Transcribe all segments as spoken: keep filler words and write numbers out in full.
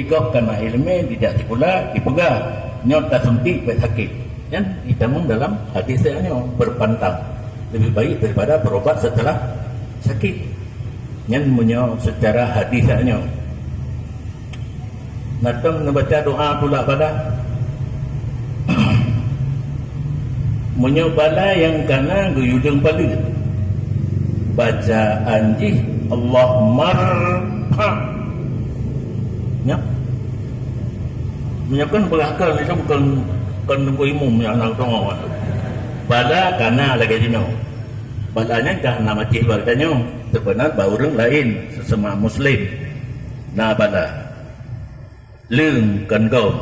Gob kana iéleumé, jijak sikula, jipeugah, "Nyoe tasuntik bèk sakét." Nyan jitamong dalam hadis nyoe, beurpantang. Leubeh baik daripada berobat setelah sakit. Nyan meunyoe secara hadis nyoe. Na tom neubaca doa tulak bala. Meunyoe bala nyang kana geuyue deueng paleuet, bacaan jih, "Allahummarfa'." Nyan. Meunyoe kon beurangkat itu bukan, bukan Teungku Imum nyang na tengok. Bala kana lagèe jinoe. Bala nyan ka hana macih bak geutanyoe. Seubeunar bak ureueng laén, sesama muslim. Na bala. Leung kon gob.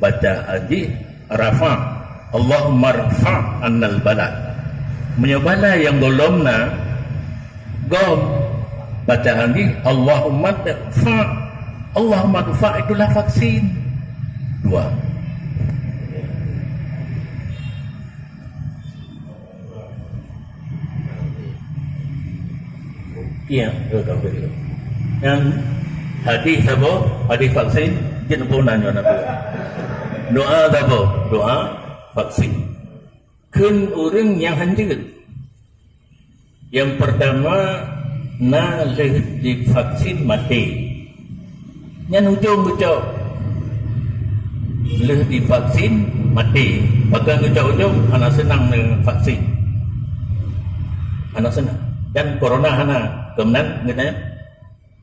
Bacaan jih rafa'. Allahummarfa' 'annal bala. Meunyoe bala nyang gohlom na, gob. Bacaan jih Allahummadfa'. Allahummadfa' itulah vaksin. Dua. Iya, betul, betul. Nyan hadis saboh, hadis vaksin, jeuet pun nanya Nabi. Doa saboh, doa vaksin. Kheun ureueng nyang hanjeuet. Nyang peurtama, na lheueh divaksin maté. Nyan ujong geucok. Lheueh divaksin, maté. Pakon geucok ujong, hana seunang ngon vaksin. Hana seunang. Dan corona hana. Keunan geutanyoe,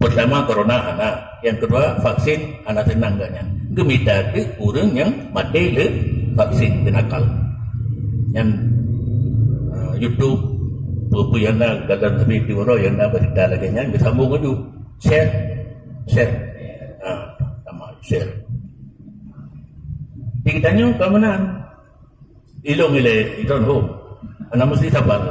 peurtama corona hana. Nyang keudua, vaksin hana seunang geuh nyan. Geumita teuk ureueng nyang maté lheueh vaksin geunakal. Nyan, eh, YouTube, peue-peue nyang na, kadang habéh tiwara nyang na beurita lagèe nyan, geusambong laju. Share, share. Ha, sama, share. Di geutanyoe ka meunan. Ilong ilée, ilong hom. Hana meusti saban.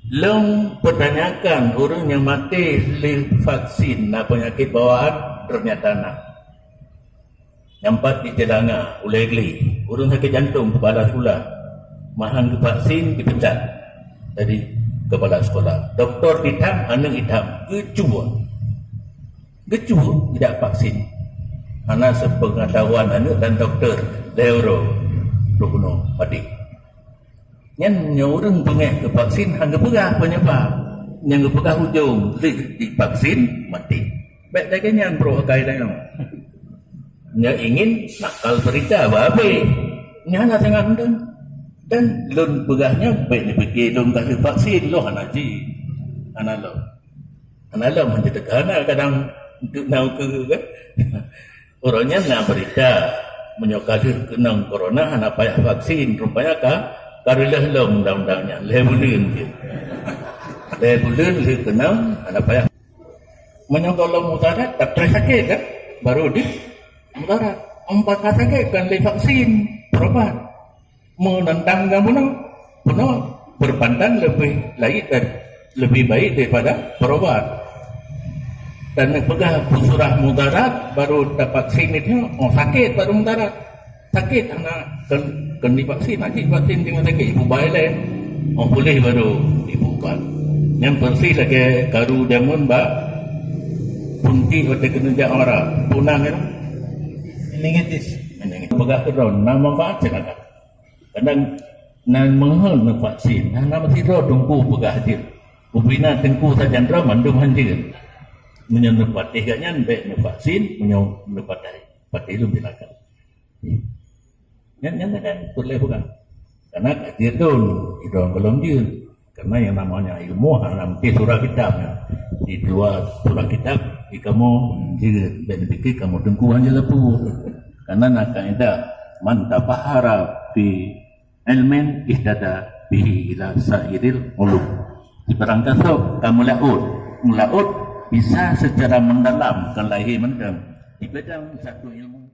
Lôn peutanyakan ureueng nyang maté lheueh vaksin na peunyakét bawaan, teunyata na. Nyang pat di Teulanga, Ulèe Glé, ureueng sakét jantông keupala sikula. Meuhan geuvaksin, geupecat dari keupala sikula. Dokto jitam, aneuk jitam, geucue. Geucue, geujak vaksin. Hana seupengetahuan aneuk dan dokto, lhèe uroe, trôh bunoe, maté. Nyan nyoe ureueng beungéh keu vaksin, han geupeugah peue nyang ba. Nyang geupeugah ujong, lheueh divaksin, maté. Bèk lagèe nyan, bro, akai tanyoe. Nyoe ingin nakal beurita, babé. Nyan hana teuingat mantong. Dan lôn peugah nyan, bèk neupike lôn ka lheueh vaksin, lôn hana jih. Hana lôn. Hana lom, hana teuka na kadang untuk na ukeue kan. Uroe nyan na beurita, meunyoe ka lheueh keunong corona hana payah vaksin, rupanya ka, ka reuloh lom undang-undang nyan, lhèe buleuen jeuet. Lhèe buleuen lheueh keunong, hana payah. Meunyoe gohlom mudarat, tapi sakét kan, baru di mudarat. Ampa ka sakét kan lé vaksin, berobat. Meunentang nyang bunoe, bunoe beurpantang leubeh laik dan leubeh baik daripada berobat. Dan neupeugah peusurah mudarat, baru tapaksin itu, oh, sakét baru mudarat. Sakét hana kon, kon divaksin, aji vaksin teungoh sakét, ibu bai lé. Oh, puléh baru ibu ubat. Nyan persis lagèe karu jameun bak punti watèe keuneuk jak ora. Punang itu. Meningitis. Meningitis. Peugah keudroe, na manfaat silakan. Kadang nan meuheuet neuvaksin, hana meusidroe teungku peugah jeuet. Ubena teungku sajan droe mandum han jeuet. Meunyoe neupatéh gobnyan, bèk neuvaksin, meunyoe neupatéh, patéh lom silakan. Nyan, nyan kan peureulèe peugah. Karena ka jeuet lôn, sidroe gohlom jeuet. Karena yang namanya ilmu hana mungkin surah kitab. Di luar surah kitab, di kamoe jeuet, bèk neupike kamoe teungku han jeuet lapor. Karena na kaedah, "Man tabahara fi ilmin ihtada bihi ila sairil ulum." Sibarang gasoe ka meulaôt, meulaôt bisa secara mendalam, kon lahé mantong, di bidang satu ilmu.